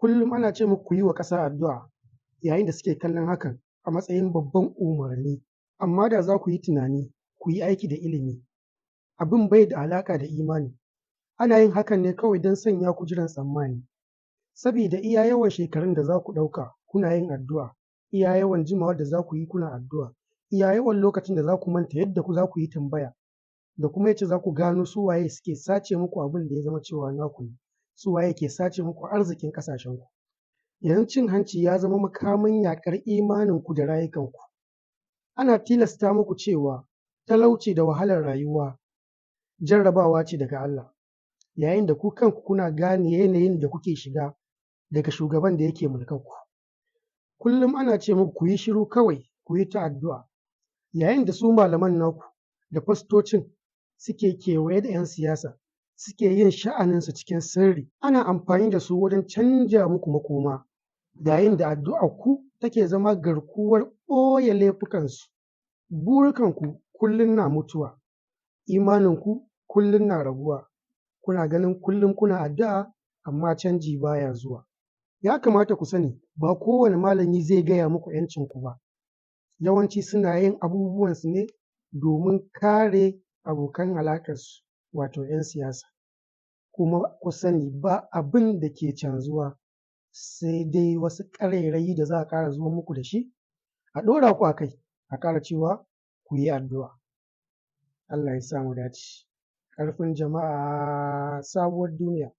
Kullum ana ce muku ku yi wa ƙasa addu'a, yayin da suke kallon hakan a matsayin babban umarni. Amma da za ku yi tunani, ku yi aiki da ilimi, abin bai da alaƙa da imani. Ana yin hakan ne kawai don sanya ku jiran tsammani. Sabida iya yawan shekarun da za ku ɗauka kuna yin addu'a, iya yawan jimawar da za ku yi kuna addu'a, iya yawan lokacin da za ku manta yadda za ku yi tambaya, da kuma yacce za ku gano su waye suke sace muku abin da ya zama cewa naku ne, su waye ke sace muku arzikin ƙasashenku. Yanzu cin hanci ya zama makamin yaƙar imaninku da rayukanku. Ana tilasta muku cewa talauci da wahalar rayuwa jarrabawa ce daga Allah, yayin da ku kanku kuna gane yanayin da kuke shiga daga shugaban da yake mulkarku. Kullum ana ce muku ku yi shiru kawai ku yi ta addu'a, yayin da su malaman naku da fastocin suke kewaye da 'yan siyasa suke yin sha'aninsu cikin sirri. Ana amfani da su wajen canja muku makoma, yayin da addu'arku take zama garkuwar ɓoye laifukansu. Burikanku kullum na mutuwa, imaninku kullum na raguwa, kuna ganin kullum kuna addu'a amma canji baya zuwa. Ya kamata ku sani ba kowane malami zai gaya muku 'yancinku ba. Yawanci suna yin abubuwansu ne domin kare abokan alaƙarsu, wato 'yan siyasa. Kuma ku sani ba abin da ke canzuwa sai dai wasu ƙarairayi da za a ƙara zuwa muku da shi, a ɗora ku a kai, a ƙara cewa ku yi addu'a. Allah ya sa mu dace. Ƙarfin jama'a, sabuwar duniya.